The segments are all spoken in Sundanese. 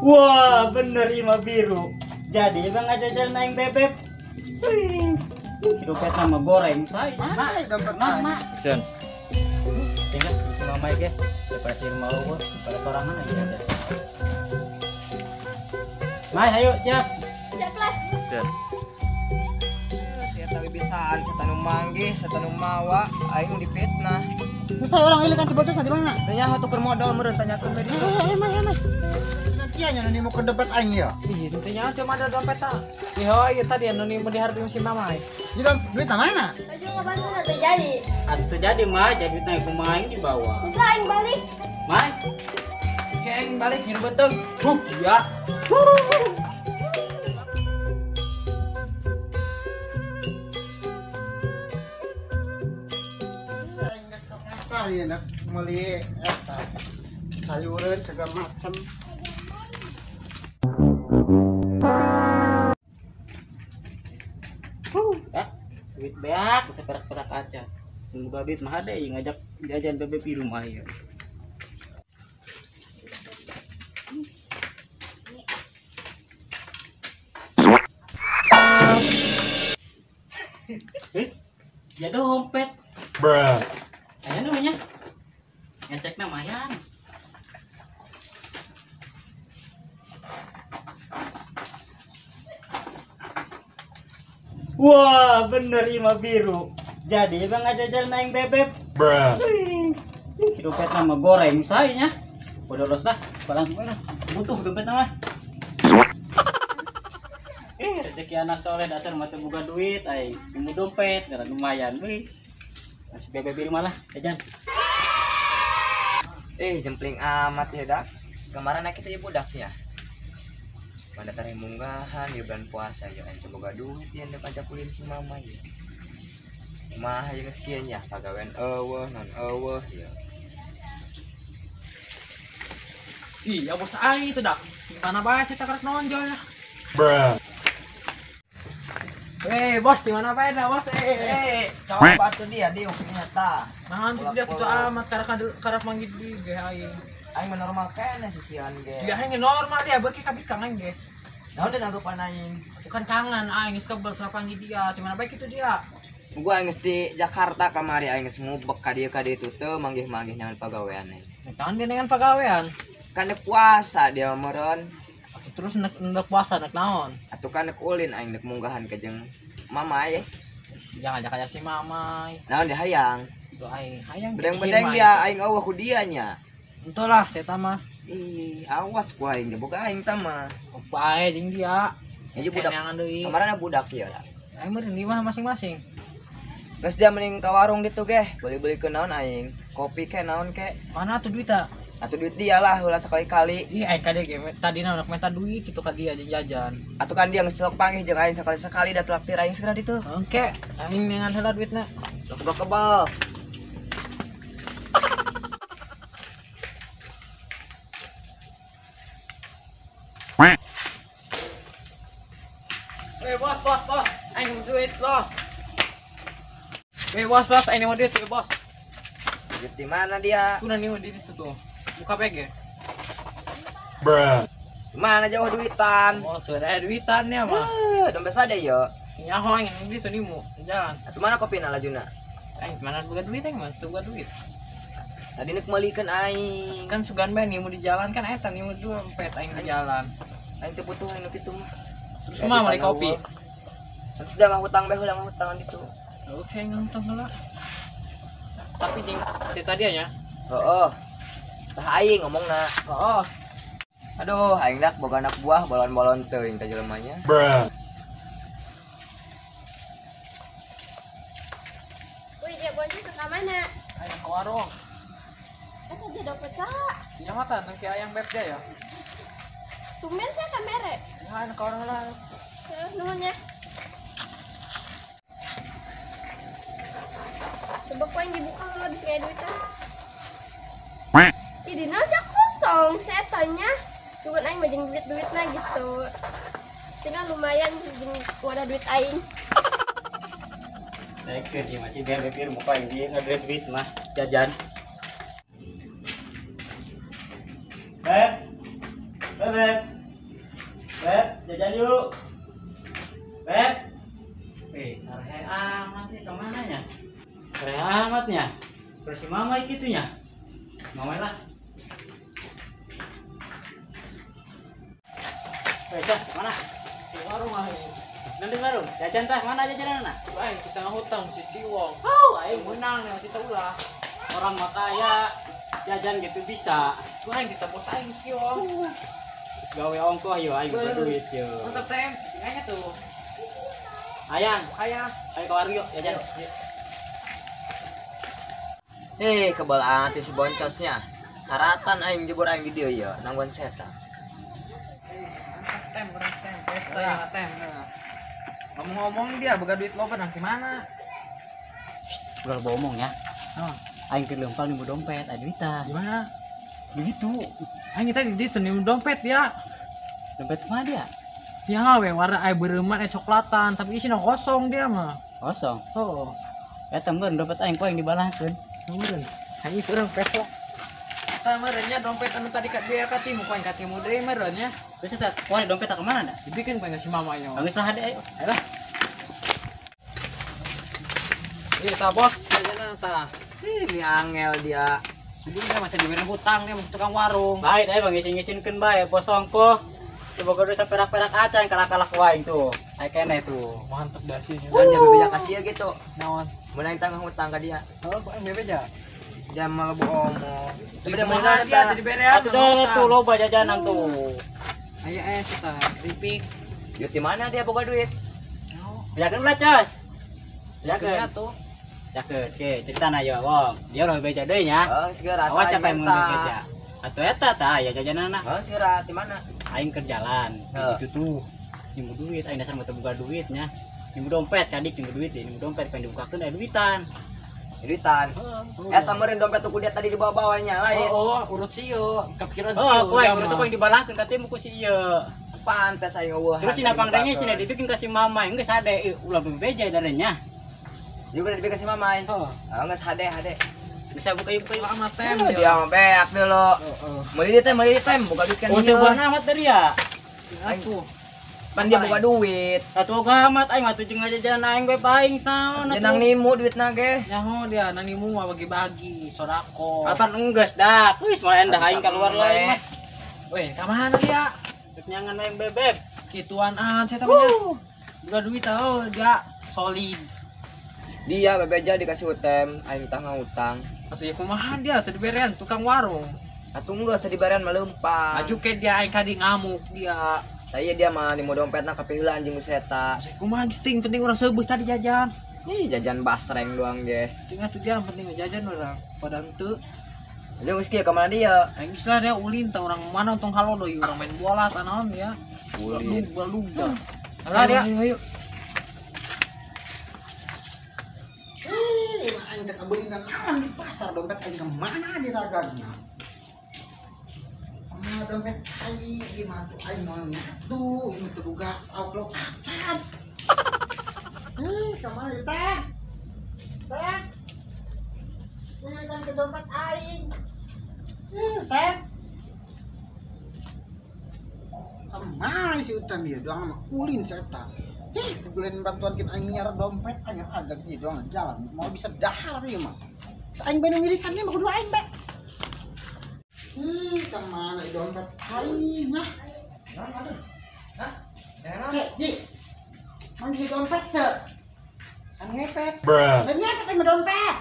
Wah, bener ima biru. Jadi bang aja jalan aing bebek. Dompet nama goreng saya. Dompet mama. Action. Tinggal si mama ge. Daripada si mau pada sorangan aja ada. Mai, ayo siap. Siap lah. Action. Saya tahu bisaan, saya tanu manggih, saya tanu mawa, aing dipitnah. Terus orang ini kan sebetulnya di mana? Tanya tuker modal meureun tanyakeun we dieu. Emang emang. Nantianya nu mau ke dompet aing ya. Ih, tentunya cuma ada dompet tak. Ih, iya tadi anu mau dihargai si mama. Ini duit mana? Baju ngebantu nanti jadi. Atuh jadi mah, jadi naik kumaha aing dibawa. Bisa aing balik. Mai. Si aing balik ngiru beuteung. Huh, iya. Pasar ya nak beli eta sayuran segala macam. Duit beak seperak-perak aja. Nunggu duit mah ada yang ngajak jajan bebek di rumah ya. Ya dompet. Bruh. Ayo namanya. Ngecek lumayan. Wah, bener ima biru. Jadi bang aja jalan aing bebek. Bruh. Dompet nama goreng saya. Bodoh lah, barang lah. Butuh dompet nama. Rezeki anak soleh dasar mata buka duit aing. Nemu dompet, karena lumayan wih. Masih bebek biru malah jajan. Jempling amat ya dak. Kemarin kita ya budak ya. Mana tarik munggahan di bulan puasa ya, aing boga duit ya ndek ajak ulin si mama ya. Mah yang sekian ya, pagawean eueuh non eueuh ya. Ih, ya bos aing itu dak. Di mana bae saya karek nonjol ya. Bruh. Bos, di mana bae dah, bos? Coba tuh dia diuk nyata. Nah, dia kitu amat karek manggil di ge aing. Aing mah normal keneh sisian ge. Dia aing normal dia beuki ka bikang aing ge. Naon deui rupan aing? Bukan kangen aing geus kebel sapanggih dia. Di mana bae kitu dia? Gua aing geus di Jakarta kamari aing geus ngubek ka dieu ka ditu teu manggih-manggih nyangan pagawean aing. Naon dia dengan pagawean? Kan dek puasa dia meureun. Atuh terus nek puasa nek naon? Atuh kan nek ulin aing nek munggahan ka jeung mama ye. Jangan ajak aja si mama. Naon dia hayang? Tuh aing hayang. Bedeng-bedeng dia aing eueuh ku dia nya. Entulah saya tama. Ih, awas ku aing ge boga aing tama. Bae jeung dia. Hiji budak. Kemarin budak ieu lah. Aing mah di mah masing-masing. Geus dia mending ka warung ditu ge, beli-beli ke naon aing. Kopi ke naon ke. Mana tuh duit ta? Atuh duit dia lah heula sekali-kali. Ih, aing kade ge tadi naon minta duit kitu ka dia jeung jajan. Atuh kan dia geus telok panggih jeung aing sekali-sekali da telak tiraing segera ditu. Oke, aing neangan heula duitna. Kebel kebel. Bos, bos, bos, aing mau duit, bos. Bos, bos, aing mau duit, bos. Duit di mana dia? Tuh nanti di situ tuh. Buka PG. Bruh. Mana jauh duitan? Oh, sudah ada duitan ya, mah. Dompet sada ya. Nyaho aing di situ nimu, jalan. Atuh mana kopina lajuna? Aing mana boga duit aing mah, tuh boga duit. Tadi nek meulikeun aing. Kan sugan bae nimu di jalan kan eta nimu dompet aing di jalan. Aing teu butuh aing nu kitu mah. Terus mah beli kopi. Terus dia ngahutang bae heula ngahutang ditu. Oke, ngahutang heula. Tapi jeung tadi nya. Heeh. Tah aing ngomongna. Heeh. Aduh, aing dak boga anak buah bolon-bolon teuing teh jelemanya. Bruh. Wih, dia bonceng ke mana? Aing ke warung. Eta dia dompet saha? Nya mah tah nang ayang beb dia ya. Tumben saya kamere. Ya, aing ke warung lah. Heeh, nuhun ya. Coba kau yang dibuka kalau bisa nggak duitan. Ini aja kosong, saya tanya. Cuman aing mah jeung duit-duitna gitu. Tinggal lumayan jeung wadah duit aing. Naik kerja masih bebek muka yang dia nggak duit mah jajan. Beb, bebek. Beb, jajan yuk. Beb. Arhe amat nih kemana nya? Arhe amatnya. Terus si mama gitu nya. Mama lah. Dah, mana? Di warung aing. Nanti warung. Jajan tah, mana jajanan? Aing kita ngutang si Ciwong. Oh, aing menang nih kita ulah. Orang mah kaya jajan gitu bisa. Aing kita bos aing Ciwong. Gawe ongkoh yo aing boga duit yo. Mantap tem, tinggalnya tuh. Ayang, kaya. Ayo ke warung yuk jajan. Kebal ati si boncosnya. Karatan aing jebur aing di dieu ieu, nangguan seta. Tem, tem, pesta ya tem. Ngomong-ngomong dia boga duit loba nang mana? Ulah bohong ya. Aing keur leumpang nimbu dompet, aya duitan. Gimana? Begitu. Aing tadi di nimbu dompet dia. Dompet mana dia? Ya we warna air bereuman coklatan, tapi isina kosong dia mah. Kosong. Heeh. Eta meureun dompet aing ku aing dibalangkeun. Meureun. Aing urang pesok. Tah meureun nya dompet anu tadi ka dia katimu ku aing katimu deui meureun nya. Terus eta kuari dompet ka mana da? Dibikeun ku aing ka si mama nya. Geus lah hade ayo. Ayo lah. Ieu tah bos, jajanan tah. Ih, mi angel dia. Jadi dia macam diberi hutang dia mau tukang warung. Baik, ayo bang ngisin-ngisinkeun bae bos ongkoh. Coba kudu saperak-perak acan kalak-kalak wae tuh. Aya keneh tuh. Mantep dah sih. Kan dia bebeja kasih gitu. Naon? Menang tanggung hutang ka dia. Oh, kok bebeja? Dia malah bohong. Tapi dia mau dia jadi berean. Atuh tuh loba jajanan tuh. Aya es tah, keripik. Duit di mana dia boga duit? Bejakeun ulah, Cos. Bejakeun tuh. Bejakeun. Oke, ceritana yo, Wong. Dia ulah bebeja deui nya. Oh, segera awas capek mun bebeja. Atuh eta tah aya jajananna. Oh, segera di mana? Aing ke jalan gitu tuh. Nimbu duit, aing dasar mah teu boga duitnya. Nimbu dompet kadik nimbu duit, nimbu dompet pengen dibukakeun aya duitan. Duitan. Eta meureun dompet tuh ku dia tadi dibawa-bawanya lain. Oh, urut sieu, kepikiran sieu. Oh, ku aing urut ku aing dibalangkeun katimu ku si ieu. Pantes aing eueuh. Terus sina pangdangnya sina dibikin ka si mama, geus hade ulah bebeja dadanya. Juga dibikin si mama. Heeh. Geus hade-hade. Bisa buka ieu buka amat tem dia mah beak dulu. Meuli tem buka duit kan. Oh, sebuah amat dari ya. Atuh. Pan dia buka duit. Atuh ogah amat aing mah jeung jajan aing bae paing saon atuh. Nang nimu duitna ge. Nyaho dia nang nimu mah bagi-bagi sodako. Kapan enggeus dah. Wis mulai endah aing keluar lain mah. Weh, ka mana dia? Nyangan aing bebek. Kituan an saya tamanya. Buka duit tau dia solid. Dia bebeja dikasih utem, aing tah ngutang. Atuh ya kumaha dia teu diberean tukang warung. Atuh geus diberean melempang. Aju ke dia aing kadi ngamuk dia. Tah ieu dia mah nimu dompetna kapiheula anjing seta. Kumaha geus ting penting urang seubeut tadi jajan. Ih jajan basreng doang ge. Ting atuh dia penting jajan urang pada henteu. Aja geus kieu ka mana dia? Aing geus lah dia ulin tah urang mana tong halodo ieu urang main bola tah naon dia. Ulin. Balung. Alah dia. Ayo. Aing teh kabeuli naon di pasar dompet aing kemana diragagna? Kemana dompet aing ieu mah tuh aing moal nyatu, ini teu boga auklok acan. Kemana teh? Teh. Nyarikan ke dompet aing. Teh. Kemana si Utam ieu doang mah ulin si eta. Bulan bantuan kita aing nyar dompet aing agak ieu doang jalan mau bisa dahar ieu mah. Aing bae nu ngirikannya mah kudu aing bae. Kemana dompet aing mah? Naon atuh? Hah? Jangan naon? Ji. Manggil dompet teu? Anu ngepet. Bruh. Lain ngepet aing mah dompet.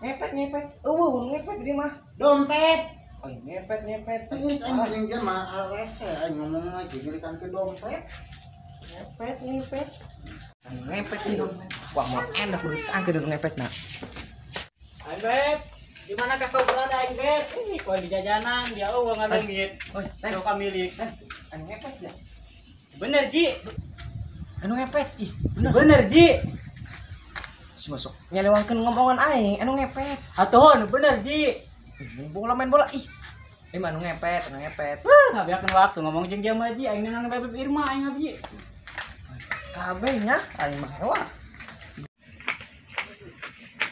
Ngepet ngepet. Eueuh ngepet di mah. Dompet. Oh, ngepet ngepet. Geus aing mah jeung dia mah rese aing ngomong lagi ngirikan ke dompet. Ngepet ngepet. Ngepet ieu dompet. Wah, mau endah kudu tangke dulu ngepet na. Aing beb, di mana kakak berada aing beb? Ih, kau di jajanan dia eueuh ngaleungit. Oi, teh ka milik. Anu ngepet ya? Bener, Ji. Anu ngepet ih, bener. Bener, Ji. Si masuk nyalewangkeun ngomongan aing, anu ngepet. Atuh, nu bener, Ji. Main bola main bola ih. Ini mah anu ngepet, anu ngepet. Wah, ngabeakeun waktu ngomong jeung dia mah Ji, aing nang beb Irma aing mah Ji. Kabeh nya aing mah wah.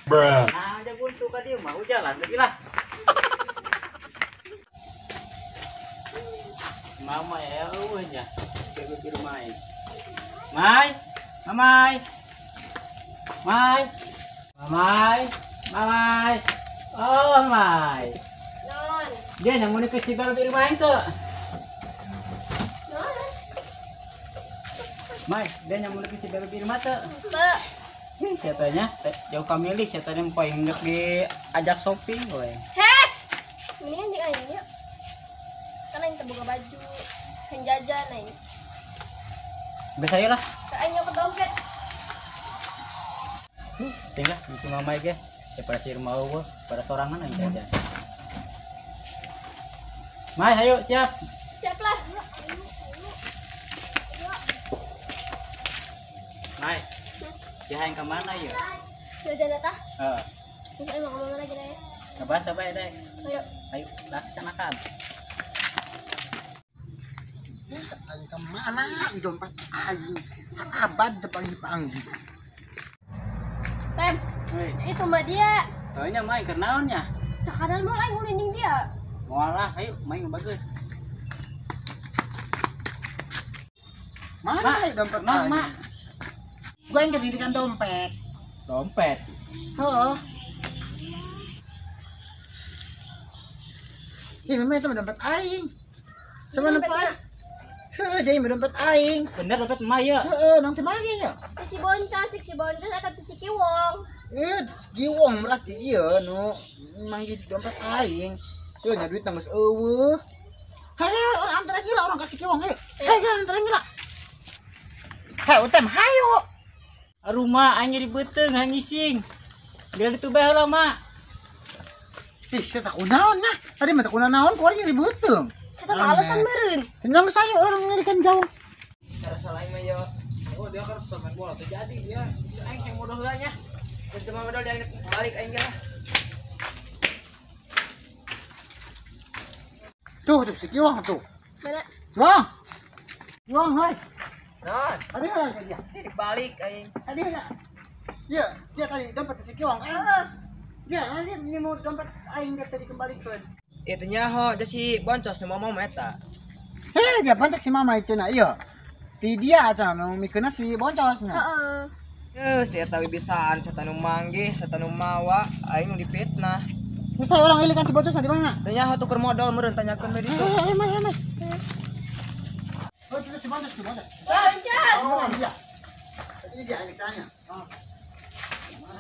Bruh. Nah, aja buntu ka dieu mah jalan lagi lah. Mama ya eueuh nya. Di rumah aing. Mai, Mamai. Mai. Mamai, Mamai. Oh, Mai. Non. Dia yang mau ke si Bebe di rumah aing tuh. Non. Mai, dia yang mau ke si Bebe di rumah tuh. Teu. Siatanya jauh kamili, siatanya mau aing hendak diajak shopping we. Heh. Mendingan jeung aing yuk. Kan aing teu boga baju, kan jajan aing. Bisa lah. Aing nyokot dompet. Tinggal si Mamai ge. Daripada si rumah eueuh, pada sorangan aing jajan. Mai, ayo siap. Siap lah. Mai. Ya yang kemana ya? Jajan eta? Heeh. Terus aing mau kemana lagi deh? Ngebahas apa ya deh? Ayo. Ayo, laksanakan. Aing kemana? Dompet aing saabad teu panggih-panggih. Tem, itu mah dia. Oh nya Mai keur naon nya? Cakaran moal aing ulin jeung dia. Moal lah, ayo Mai bagus. Mana dompet aing? Mak. Gua yang ketindikan dompet. Dompet? Heeh. Ini mah itu dompet aing. Sama dompet aing. Heeh, dia dompet aing. Bener dompet emak ya? Heeh, nang teh mana ya? Si Boncos, si Boncos eta si Kiwong. Eh, Kiwong berarti ieu nu manggih dompet aing. Tuh nya duit geus eueuh. Hayo, orang antara gila orang kasih Kiwong hayo. Hayo antara gila. Hayo utem hayo. Rumah aing nyeri beuteung hayang ngising. Geura ditu bae heula, Mak. Ih, saya tak kunaon nah. Tadi mah tak kunaon ku urang nyeri beuteung. Saya tak alasan meureun. Tenang saya orang ngerikan jauh. Cara salah aing mah yo. Oh, dia kan main bola teu jadi dia. Si aing yang modal heula nya. Cuma modal dia balik aing ge lah. Tuh, tuh si Kiwang tuh. Mana? Kiwang. Kiwang, hai. Non. Tadi ada dia. Ini balik aing. Tadi ada. Dia, dia tadi dompet si Kiwang. Dia, dia ini mau dompet aing dia tadi kembalikan. Itu nyaho, dia si Boncos nu mau eta. Heh, dia pantak si mama itu na iya. Ti dia cenah nu mikeunna si Boncos na. Heeh. Eh, si eta bisaan, si eta nu manggih, si eta nu mawa, aing nu dipitnah. Bisa orang ini kan si Boncos di mana? Teu nyaho tuker modal meureun tanyakeun we ditu. Eh, mai, mai. Oh, itu si Boncos, si Boncos. Boncos. Oh, iya. Ini dia ini tanya.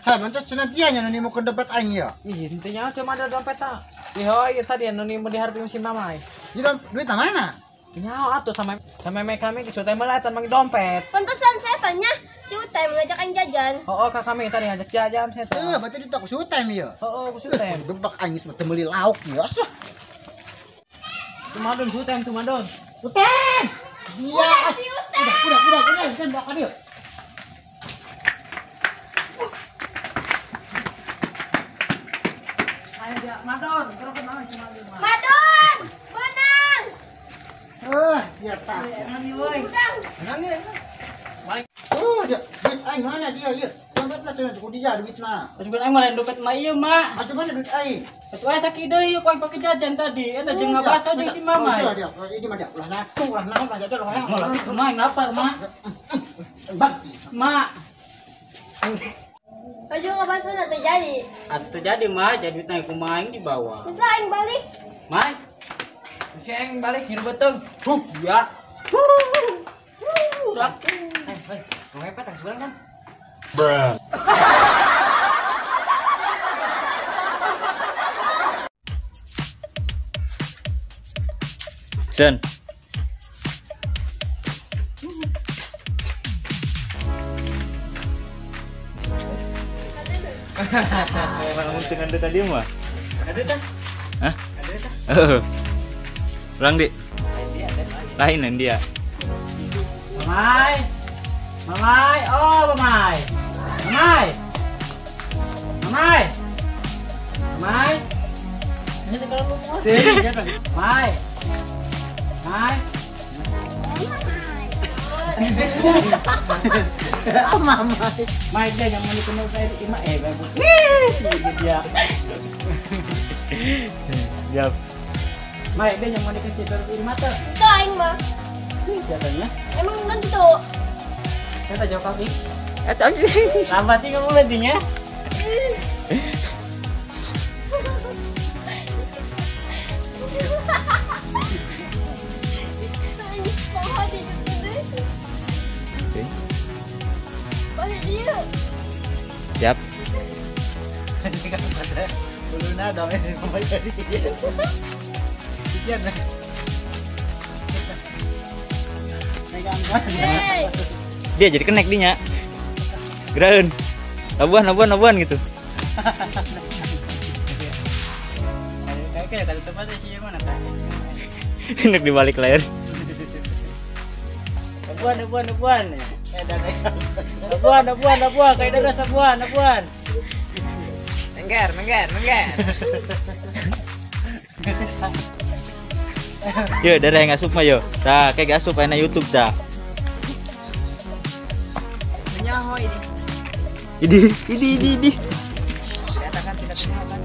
Hei, Boncos cenah dia nya nu nimukeun dompet aing ya. Ih, henteu nyaho cuma ada dompet ta. Ih, ieu tadi anu nimu diharap si Mamai. Di duit mana? Nyaho atuh sama sama me kami ke Utai meula eta manggih dompet. Pantesan saya tanya si Utai mengajak aing jajan. Heeh, ka kami tadi ngajak jajan saya teh. Heeh, berarti duit aku si Utai ya. Heeh, ku si Utai. Gebak aing geus teu meuli lauk ya. Asuh. Tumadon si Utai, tumadon. Utai. Dia. Si Utai. Udah, kan bawa ka dieu. Ayo dia, Madon, terus kumaha si Madon. Madon, benang. Dia tak. Udang. Menang dia. Balik. Oh, dia duit aing mana dia ieu? Dompet lah cenah cukup dia duitna. Terus aing mah lain dompet mah ieu, Mak. Atuh mana duit aing? Terus wae sakit deui ku aing pake jajan tadi. Eta jeung ngabaso jeung si Mama. Oh, dia, dia. Ini mah dia. Ulah naku, ulah naon, ulah jajan, ulah naon. Malah kitu mah aing lapar, Mak. Bang, Mak. Baju ngabaso na teu jadi. Atuh teu jadi, Mak. Jadi duitna kumaha aing dibawa. Geus lah aing balik. Mai. Si aing balik ngiru beuteung. Huh, ya. Udah. Eh, nu ngepet tang sebulan kan? Bruh. Sen. Emang dengan tadi mah? Ada tah? Hah? Ada tah? Heeh. Ulang di. Lain dia. Mamai. Mamai, oh Mamai. Mamai. Mamai. Mamai. Ini kalau lu mau. Sini, siapa? Mai. Mai. Mamai. Mai dia yang mau dikenal saya ima bagus. Dia. Siap. Mai dia yang mau dikasih tutup mata. Itu aing mah. Jatuhnya. Emang nentu. Saya tak jawab kaki. Lambat nih kamu ladinya. Oke. Siap. Uluna dong ini mama jadi. Ikian. Dia jadi kenek dinya. Geraun. Labuan gitu. Kayak kata tempatnya sih mana kan? Enak di balik layar. Labuan. Labuan kayak daras labuan. Mengger. Yo, darah yang asup mah yo. Tah, kayak asup ayeuna YouTube tah. Nyaho ini. Idi. Katakan tidak nyaho kan.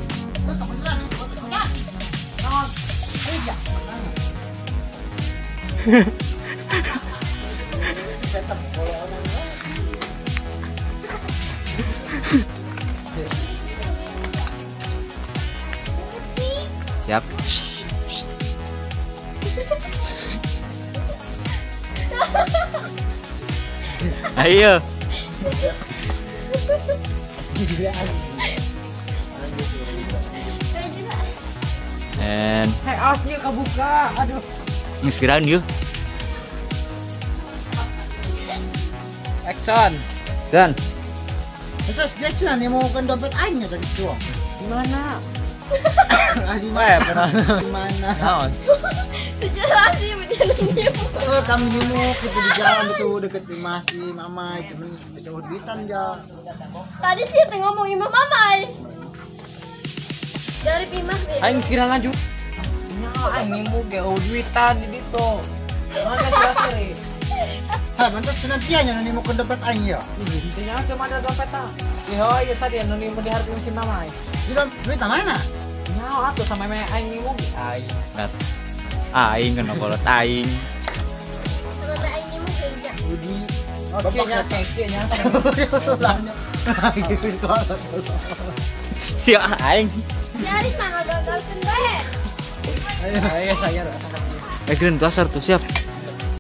Siap. Ayo. And hey, asnya kebuka. Aduh. Geus geuraun yeuh. Action. San. Terus dia cenah nih mau kan dompet aing nya tadi cuang. Di mana? Di mana? Di mana? Naon? Jelas sih berjalan. Oh, kami nyemuk itu di jalan itu deket rumah si mama itu bisa duitan ya. Tadi sih teh ngomong imah mama. Dari imah be. Aing sekira lanjut. Nya aing nyemuk ge duitan di ditu. Mana sih? Ha, mantap senantianya nu nyemuk dompet aing ya. Ih, nya cuma ada dompet tah. Ih, iya tadi anu nyemuk di hareup si mama. Di duit mana? Nya atuh sama meme aing nyemuk aing. Aing kena kolot aing. Sama aing nyemuk ge ja. Budi. Oke nya keke nya. Si aing. Si Aris mah ngagalkeun bae. Ayo saya. Keren tuh asar tuh siap.